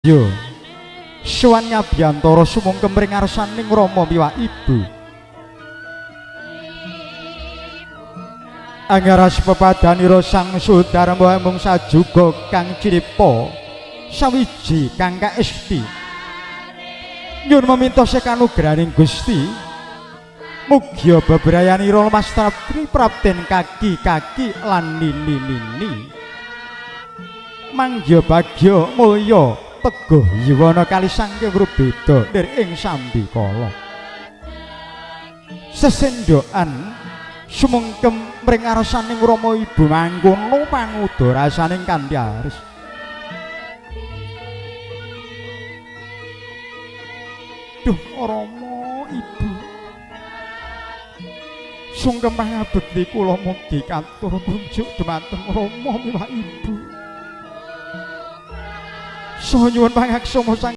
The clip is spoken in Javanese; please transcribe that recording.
Yo. Sowan ngabiyantara sumungkem ring ngarsaning Rama miwah Ibu. Anggaras pepadanira Sang Sudarma mung sajuga kang ciripa sawiji kang kaesti. Nyuwun meminta sekanugrahaning Gusti. Mugia bebrayanira lemas prapten kaki-kaki lan nini-nini. Mangya bagya mulya teguh yuwana kali sangke ngrubeda nir ing sambikala. Sesendokan sumungkem mring ngarsaning Rama Ibu mangkono pangudarasaning kanthi aris. Duh Rama Ibu, sungkem pangabekti kula mugi katur kunjuk dumateng Rama miwah Ibu. Saha nyuwun pangaksama Sang